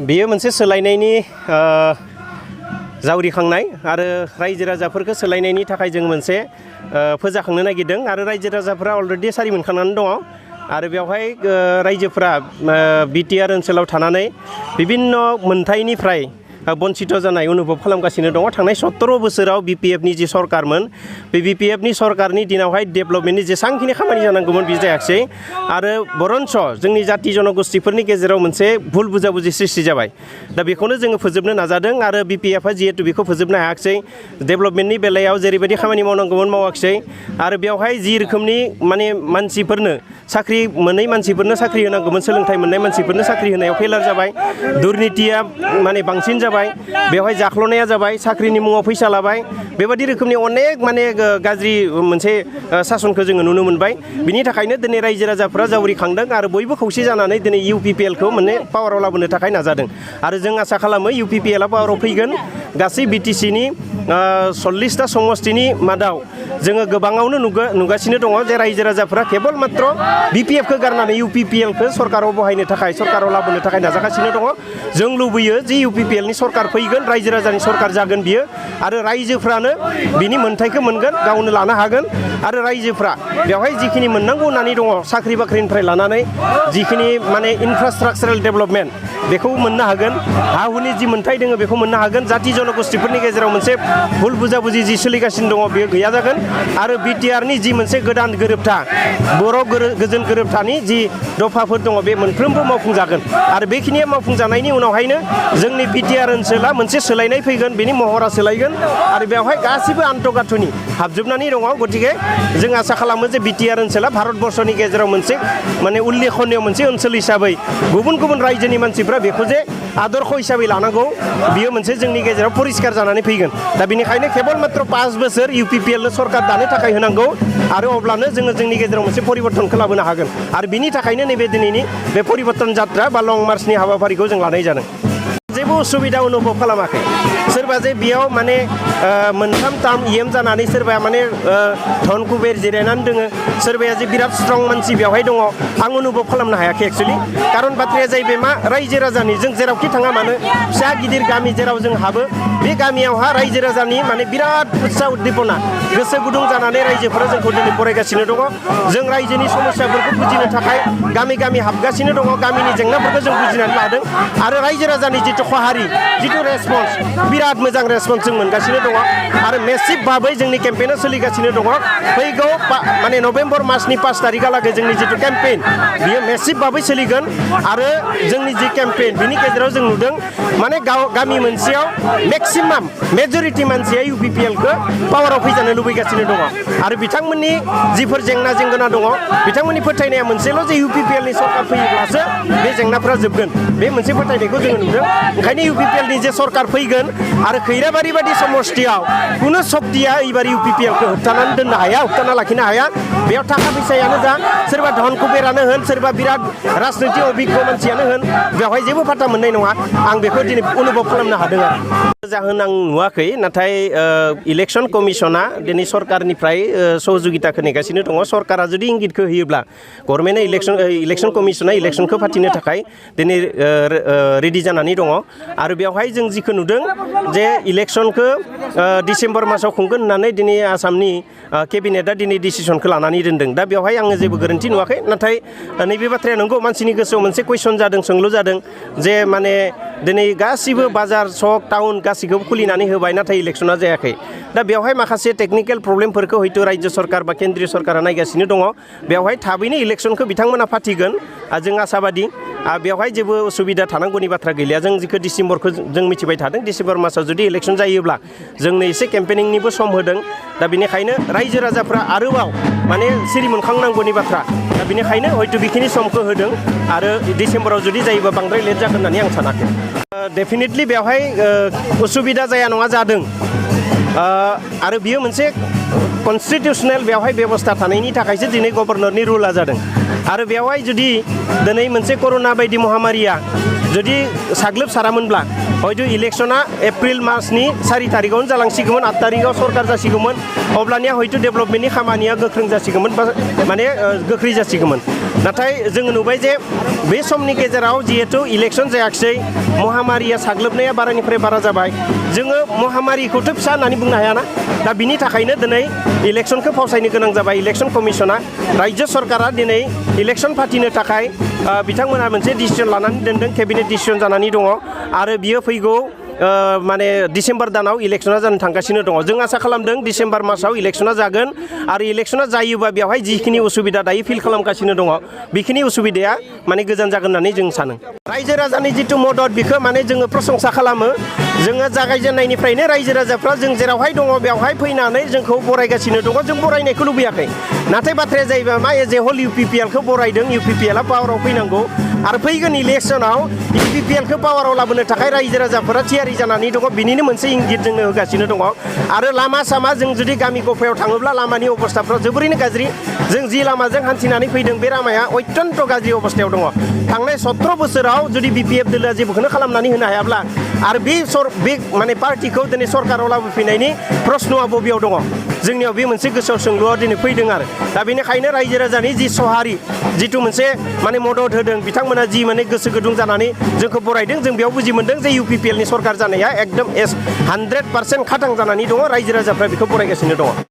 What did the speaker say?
बेयो मोनसे सोलायनायनि जावरिखांनाय आरो रायजो राजाफोरखौ सोलायनायनि थाखाय जों मोनसे फोजाखांनो नागिरदों आरो रायजो राजाफोरा अलरेडि सारि मोनखांनानै दङ आरो बेवहाय रायजोफोरा बिटिआर ओनसोलाव थानानै बिभिन्न मोनथायनिफ्राय बन्चित जानाय अनुभव खालामगासिनो दङ। थांनाय 17 बोसोराव बिपिएफनि जि सरकारमोन बे बिपिएफनि सरकारनि दिनावहाय डेभेलपमेन्टनि जेसांखिनि खामानि जानांगौमोन बे जायाखिसै आरो बरन्स जोंनि जाति जनगोष्ठीफोरनि गेजेराव मोनसे भुल बुजाबुजि सृष्टि जाबाय। दा बेखौनो जोङो फोजोबनो नाजादों आरो बिपिएफआ जिहेतु बेखौ फोजोबनो हायाखिसै, डेभेलपमेन्टनि बेलायाव जेरैबायदि खामानि मावनांगौमोन मावाखिसै आरो बेवहाय जि रोखोमनि माने मानसिफोरनो साख्रि मोनै मानसिफोरनो साख्रि होनांगौमोन, सोलोंथाइ मोननाय मानसिफोरनो साख्रि होनायाव फेलार जाबाय, दुर्नितिया माने बांसिन जाबाय, बेवहाय जाख्ल'नाया जाबाय, साख्रिनि मुङाव फैसा लाबाय, बेबायदि रोखोमनि अनेक माने गाज्रि मोनसे सासनखौ जोङो नुनो मोनबाय। बिनि थाखायनो दिनै रायजो राजाफोरा जावरिखांदों आरो बयबो खौसे जानानै दिनै UPPLखौ माने पावाराव लाबोनो थाखाय नाजादों आरो जों आसा खालामो UPPLआ पावाराव फैगोन। गासै बिटिसिनि 40टा समस्तिनि मादाव जोङो गोबाङावनो नुगासिनो दङ जे रायजो राजाफोरा केबल मात्र बिपिएफखौ गारनानै UPPLखौ सरकाराव बहायनो थाखाय, सरकाराव लाबोनो थाखाय नाजागासिनो दङ। जों लुबैयो जे UPPLनि सरकार फैगोन, रायजो राजानि सरकार जागोन बियो आरो रायजोफ्रानो बिनि मोन्थायखौ मोनगोन, गावनो लानो हागोन आरो रायजोफ्रा बेवहाय जिखिनि मोननांगौ होननानै दङ साख्रि बाख्रिनिफ्राय लानानै जिखिनि माने इनफ्रास्ट्राक्चारेल डेभेलपमेन्ट बेखौ मोननो हागोन, हा हुनि जि मोन्थाय दङ बेखौ मोननो हागोन। जाति जनगोष्ठीफोरनि गेजेराव मोनसे भुल बुजाबुजि जि सोलिगासिनो दङ बेयो गैया जागोन आरो बिटिआरनि जि मोनसे गोदान गोरोबथा, बर' गोजोन गोरोबथानि जि दफाफोर दङ बे मोनफ्रोमबो मावफुंजागोन आरो बेखिनिया मावफुंजानायनि उनावहायनो जोंनि बिटिआर ओनसोला मोनसे सोलायनाय फैगोन, बेनि महरा सोलायगोन आरो बेवहाय गासिबो आन्तगाथुनि हाबजोबनानै दङ। गतिके जों आसा खालामो जे बिटिआर ओनसोला भारतबर्षनि गेजेराव मोनसे माने उल्लेखनीय मोनसे ओनसोल हिसाबै गुबुन गुबुन रायजोनि मानसिफ्रा बेखौ जे आदर्श हिसाबै लानांगौ बियो मोनसे जोंनि गेजेराव परिष्कार जानानै फैगोन। दा बेनिखायनो केबल मात्र 5 बोसोर UPPLनो सरकार दानो थाखाय होनांगौ आरो अब्लानो जोङो जोंनि गेजेराव मोनसे परिबर्तनखौ लाबोनो हागोन आरो बिनि थाखायनो नैबे दिनैनि बे परिबर्तन जात्रा बा लं मार्चनि हाबाफारिखौ जों लानाय जादों। जेबो उसुबिदा अनुभव खालामाखै। सोरबा जे बेयाव माने मोनथाम टार्म EM जानानै सोरबाया माने धन कुबेर जिरायनानै दोङो, सोरबाया जे बिराद स्ट्रं मानसि बेवहाय दङ, आं अनुभव खालामनो हायाखै एक्सुवेलि। खारन बाथ्राया जाहैबाय मा, रायजो राजानि जों जेरावखि थाङा मानो फिसा गिदिर गामि जेराव जों हाबो बे गामियावहा रायजो राजानि माने बिराद उत्साह उद्दीपना गोसो गुदुं जानानै रायजोफोरा जोंखौ दिनै फरायगासिनो दङ। जों रायजोनि समस्याफोरखौ बुजिनो थाखाय गामि गामि हाबगासिनो दङ, गामिनि जेंनाफोरखौ जों बुजिनानै लादों आरो रायजो राजानि जिथु खहारि जिथु रेसपन्स बिराद मोजां रेसपन्स जों मोनगासिनो दङ आरो मेसिभ भाबै जोंनि केम्पेइना सोलिगासिनो दङ। फैगौ माने नभेम्बर मासनि 5 तारिखहालागै जोंनि जिथु केम्पेइन बियो मेसिभ भाबै सोलिगोन आरो जोंनि जि केम्पेइन बिनि गेजेराव जों नुदों माने गामि मोनसेयाव मेक्सिमाम मेजरिटि मानसिया UPPLखौ पावाराव फैजानो लुबैगासिनो दङ आरो बिथांमोननि जिफोर जेंना जेंगोना दङ बिथांमोननि फोथायनाया मोनसेल' जे UPPLनि सरकार फैयोब्लासो बे जेंनाफ्रा जोबगोन, बे मोनसे फोथायनायखौ जोङो नुदों। ओंखायनो UPPLनि जे सरकार फैगोन आरो खैराबारि बायदि समस्तियाव कुनु शक्तिया एबार UPPLखौ होबथानानै दोननो हाया, होबथाना लाखिनो हाया। बेयाव थाखा फैसायानो जा, सोरबा धन कुबेरानो होन, सोरबा बिराद राजनितिक अभिज्ञ मानसियानो होन, बेवहाय जेबो फाटा मोननाय नङा। आं बेखौ दिनै अनुभव खालामनो हादों आरो जाहोन आं नुवाखै, नाथाय इलेक्सन कमिसना दिनै सरकारनिफ्राय सहजुगिताखौ नेगासिनो दङ। सरकारा जुदि इंगितखौ होयोब्ला गभर्नमेन्टआ इलेक्सन कमिसना इलेक्सनखौ फाथिनो थाखाय दिनै रेडि जानानै दङ आरो बेवहाय जों जिखौ नुदों जे इलेक्सनखौ डिसेम्बर मासाव खुंगोन होननानै दिनै आसामनि केबिनेटआ दिनै डिसिसनखौ लानानै दोनदों। दा बेवहाय आङो जेबो गोरोन्थि नुवाखै, नाथाय नैबे बाथ्राया नंगौ, मानसिनि गोसोआव मोनसे कुइसन जादों, सोंलु जादों जे माने दिनै गासिबो बाजार सक टाउन गासैखौबो खुलिनानै होबाय नाथाय इलेक्सना जायाखै। दा बेवहाय माखासे टेकनिकेल प्रब्लेमफोरखौ हयथ' रायजो सरकार बा केन्द्रीय सरकारा नायगासिनो दङ। बेवहाय थाबैनो इलेक्सनखौ बिथांमोना फाथिगोन, जों आसाबादि। बेवहाय जेबो उसुबिदा थानांगौनि बाथ्रा गैलिया। जों जिखौ डिसेम्बरखौ जों मिथिबाय थादों, डिसेम्बर मासाव जुदि इलेक्सन जायोब्ला जोंनो एसे केम्पेनिंनिबो सम होदों। दा बेनिखायनो रायजो राजाफ्रा आरोबाव माने सिरि मोनखांनांगौनि बाथ्रा। दा बेनिखायनो हयथ' बेखिनि समखौ होदों आरो डिसेम्बराव जुदि जायोबा बांद्राय लेट जागोन होननानै आं सानाखै। डेफिनेटलि बेवहाय उसुबिदा जाया नङा जादों आरो बियो मोनसे कनस्टिटिउसनेल बेवहाय बेबस्था थानायनि थाखायसो दिनै गभर्नरनि रुला जादों आरो बेवहाय जुदि दिनै मोनसे कर'ना बायदि महामारिया जुदि साग्लोबसारामोनब्ला हयथ' इलेक्सना एप्रिल मासनि 4 तारिखआवनो जालांसिगौमोन 8 तारिखआव सरकार जासिगौमोन अब्लानिया हयथ' डेभेलपमेन्टनि खामानिया गोख्रों जासिगौमोन बा माने गोख्रै जासिगौमोन नाथाय जोङो नुबाय जे बे समनि गेजेराव जिहेतु इलेक्सन जायाखिसै महामारिया साग्लोबनाया बारानिफ्राय बारा जाबाय जोङो महामारिखौथ' फिसा होननानै बुंनो हायाना दा बिनि थाखायनो दिनै इलेक्सनखौ फावसायनो गोनां जाबाय इलेक्सन कमिसना राज्य सरकारा दिनै इलेक्सन फाथिनो थाखाय बिथांमोना मोनसे डिसिजन लानानै दोनदों केबिनेट डिसिजन जानानै दङ आरो बियो फैगौ माने डिसेम्बर दानाव इलेक्सना जानो थांगासिनो दङ जों आसा खालामदों डिसेम्बर मासाव इलेक्सना जागोन आरो इलेक्सना जायोबा बेवहाय जिखिनि उसुबिदा दायो फिल खालामगासिनो दङ बेखिनि उसुबिदाया माने गोजान जागोन होननानै जों सानो रायजो राजानि जिथु मदद बेखौ माने जोङो प्रशंसा खालामो जोङो जागायजेननायनिफ्रायनो रायजो राजाफ्रा जों जेरावहाय दङ बेवहाय फैनानै जोंखौ बरायगासिनो दङ जों बरायनायखौ लुबैयाखै नाथाय बाथ्राया जाहैबाय मा एज ए हल UPPL खौ बरायदों UPPL आ पावाराव फैनांगौ आरो फैगोन इलेक्सनाव UPPL खौ पावाराव लाबोनो थाखाय रायजो राजाफोरा थियारि जानानै दङ बिनिनो मोनसे इंगित जोंनो होगासिनो दङ आरो लामा सामा जों जुदि गामि गफायाव थाङोब्ला लामानि अबस्थाफ्रा जोबोरैनो गाज्रि जों जि लामाजों हान्थिनानै फैदों बे लामाया अत्यन्त गाज्रि अबस्थायाव दङ थांनाय 17 बोसोराव जुदि BPF दोलोआ जेबोखौनो खालामनानै होनो हायाब्ला आरो बे माने पार्टिखौ दिनै सरकाराव लाबोफिननायनि प्रश्नआ बबेयाव दङ जोंनियाव बे मोनसे गोसोआव सोंलुआ दिनै फैदों आरो दा बेनिखायनो रायजो राजानि जि सहारि जिथु मोनसे माने मदद होदों बिथांमोना जि माने गोसो गुदुं जानानै जोंखौ बरायदों जों बेयाव बुजि मोनदों जे UPPL नि सरकार जानाया एकदम 100% खाथां जानानै दङ रायजो राजाफ्रा बेखौ बरायगासिनो दङ